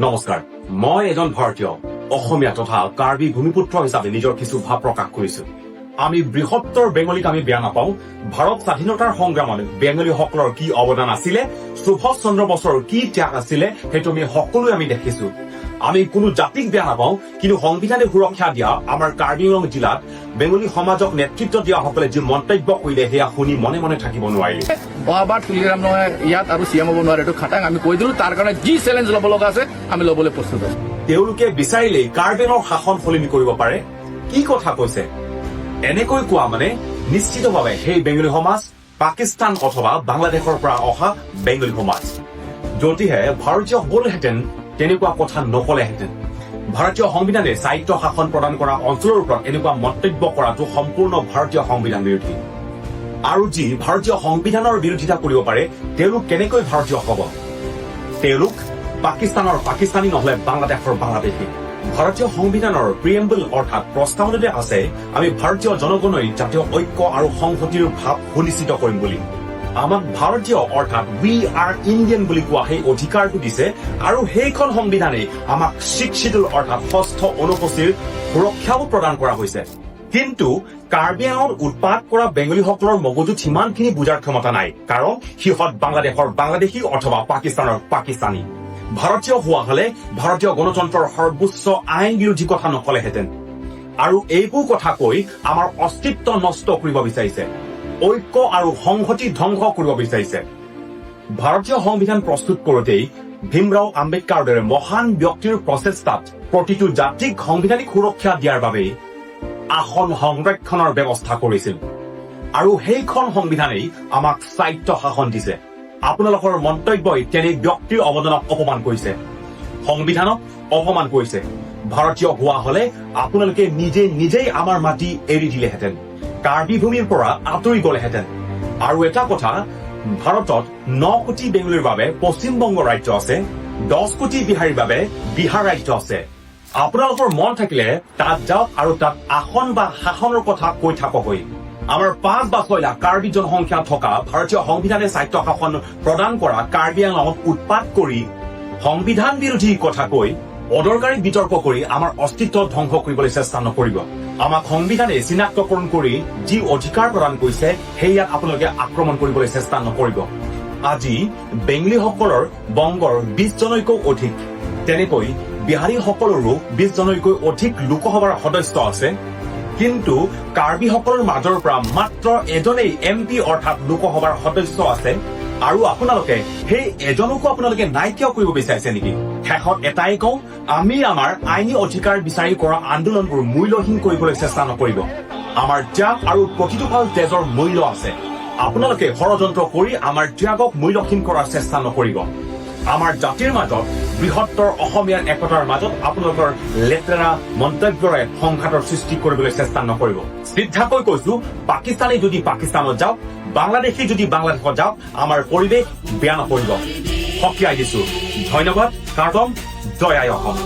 নমস্কাৰ, মই এজন ভাৰতীয় অসমীয়া তথা কাৰ্বি ভূমিপুত্ৰ হিচাপে নিজৰ কিছু ভাৱ প্ৰকাশ কৰিছো। আমি বৃহত্তৰ বেংগলীক আমি বেয়া নাপাওঁ। ভাৰত স্বাধীনতাৰ সংগ্ৰামত বেংগলীসকলৰ কি অৱদান আছিলে, সুভাষ চন্দ্ৰ বসুৰ কি ত্যাগ আছিলে, সেইটো আমি সকলোৱে আমি দেখিছো। আমি কোনো জাতিক বেয়া নাপাওঁ, কিন্তু সংবিধানে সুৰক্ষা দিয়া আমাৰ কাৰ্বি আংলং জিলাত বেংগলী সমাজক নেতৃত্ব দিয়াসকলে যি মন্তব্য কৰিলে, সেয়া শুনি মনে মনে থাকিব নোৱাৰিলো। অহাবাৰ তুলিৰাম ৰংহাঙে ইয়াত আৰু চি এম হ'ব নোৱাৰে, এইটো খাটাং আমি কৈ দিলো। তাৰ কাৰণে যি চেলেঞ্জ ল'ব লগা আছে, আমি ল'বলৈ প্ৰস্তুত আছো। তেওঁলোকে বিচাৰিলেই কাৰ্বিঙৰ শাসন সলনি কৰিব পাৰে। কি কথা কৈছে? এনেকৈ কোৱা মানে নিশ্চিতভাৱে সেই বেংগলী সমাজ পাকিস্তান অথবা বাংলাদেশৰ পৰা অহা বেংগলী সমাজ। যদিহে ভাৰতীয় হ'লহেঁতেন, তেনেকুৱা কথা নকলেহেঁতেন। ভাৰতীয় সংবিধানে স্বায়ত্ত শাসন প্ৰদান কৰা অঞ্চলৰ ওপৰত এনেকুৱা মন্তব্য কৰাটো সম্পূৰ্ণ ভাৰতীয় সংবিধান বিৰোধী। আৰু যি ভাৰতীয় সংবিধানৰ বিৰোধিতা কৰিব পাৰে, তেওঁলোক কেনেকৈ ভাৰতীয় হ'ব? তেওঁলোক পাকিস্তানৰ পাকিস্তানী, নহলে বাংলাদেশৰ বাংলাদেশী। ভাৰতীয় সংবিধানৰ প্ৰিএম্বল অৰ্থাৎ প্ৰস্তাৱনাতে আছে, আমি ভাৰতীয় জনগণই জাতীয় ঐক্য আৰু সংহতিৰ ভাৱ সুনিশ্চিত কৰিম বুলি। আমাক ভাৰতীয় অৰ্থাৎ "We are Indian" বুলি কোৱা সেই অধিকাৰটো দিছে আৰু সেইখন সংবিধানেই আমাক ছিক্স চিডিউল অৰ্থাৎ ষষ্ঠ অনুসূচীৰ সুৰক্ষাও প্ৰদান কৰা হৈছে। কিন্তু কাৰ্বি আংলঙত উৎপাত কৰা বেংগলীসকলৰ মগজুত সিমানখিনি বুজাৰ ক্ষমতা নাই, কাৰণ সিহঁত বাংলাদেশৰ বাংলাদেশী অথবা পাকিস্তানৰ পাকিস্তানী। ভাৰতীয় হোৱা হলে ভাৰতীয় গণতন্ত্ৰৰ সৰ্বোচ্চ আইন বিৰোধী কথা নকলেহেঁতেন। আৰু এইবোৰ কথা কৈ আমাৰ অস্তিত্ব নষ্ট কৰিব বিচাৰিছে, ঐক্য আৰু সংহতি ধ্বংস কৰিব বিচাৰিছে। ভাৰতীয় সংবিধান প্ৰস্তুত কৰোঁতেই ভীমৰাও আম্বেদকাৰৰ দৰে মহান ব্যক্তিৰ প্ৰচেষ্টাত প্ৰতিটো জাতিক সাংবিধানিক সুৰক্ষা দিয়াৰ বাবেই আসন সংৰক্ষণৰ ব্যৱস্থা কৰিছিল আৰু সেইখন সংবিধানেই আমাক স্বায়ত্ত শাসন দিছে। আপোনালোকৰ মন্তব্যই তেনে ব্যক্তিৰ অৱদানক অপমান কৰিছে, সংবিধানক অপমান কৰিছে। ভাৰতীয় হোৱা হলে আপোনালোকে নিজে নিজেই আমাৰ মাটি এৰি দিলেহেঁতেন, কাৰ্বি ভূমিৰ পৰা আঁতৰি গলেহেঁতেন। আৰু এটা কথা, ভাৰতত 9 কোটি বেংগলীৰ বাবে পশ্চিমবংগ ৰাজ্য আছে, 10 কোটি বিহাৰীৰ বাবে বিহাৰ ৰাজ্য আছে। আপোনালোকৰ মন থাকিলে তাত যাওক আৰু তাত আসন বা শাসনৰ কথা কৈ থাকগৈ। আমাৰ 5 বা 6 লাখ কাৰ্বি জনসংখ্যা থকা ভাৰতীয় সংবিধানে স্বায়ত্ত শাসন প্ৰদান কৰা কাৰ্বি আংলঙত উৎপাত কৰি, সংবিধান বিৰোধী কথা কৈ, অদৰকাৰী বিতৰ্ক কৰি আমাৰ অস্তিত্ব ধ্বংস কৰিবলৈ চেষ্টা নকৰিব। আমাক সংবিধানে চিনাক্তকৰণ কৰি যি অধিকাৰ প্ৰদান কৰিছে, সেইয়াত আপোনালোকে আক্ৰমণ কৰিবলৈ চেষ্টা নকৰিব। আজি বেংগলীসকলৰ বংগৰ 20 জনতকৈও অধিক, তেনেকৈ বিহাৰীসকলৰো 20 জনতকৈ অধিক লোকসভাৰ সদস্য আছে। কিন্তু কাৰ্বিসকলৰ মাজৰ পৰা মাত্ৰ এজনেই এম পি অৰ্থাৎ লোকসভাৰ সদস্য আছে আৰু আপোনালোকে সেই এজনকো আপোনালোকে নাইকিয়া কৰিব বিচাৰিছে নেকি? শেষত এটাই কওঁ, আমি আমাৰ আইনী অধিকাৰ বিচাৰি কৰা আন্দোলনবোৰ মূল্যহীন কৰিবলৈ চেষ্টা নকৰিব। আমাৰ ত্যাগ আৰু প্ৰতিটো ফাল তেজৰ মূল্য আছে। আপোনালোকে ষড়যন্ত্ৰ কৰি আমাৰ ত্যাগক মূল্যহীন কৰাৰ চেষ্টা নকৰিব। আমাৰ জাতিৰ মাজত, বৃহত্তৰ অসমীয়াৰ একতাৰ মাজত আপোনালোকৰ লেতেৰা মন্তব্যৰে সংঘাতৰ সৃষ্টি কৰিবলৈ চেষ্টা নকৰিব। চিধাকৈ কৈছো, পাকিস্তানী যদি পাকিস্তানত যাওক, বাংলাদেশী যদি বাংলাদেশত যাওক, আমাৰ পৰিৱেশ বেয়া নকৰিব, সকীয়াই দিছো। ধন্যবাদ। কাৰ্টম। জয় আই অসম।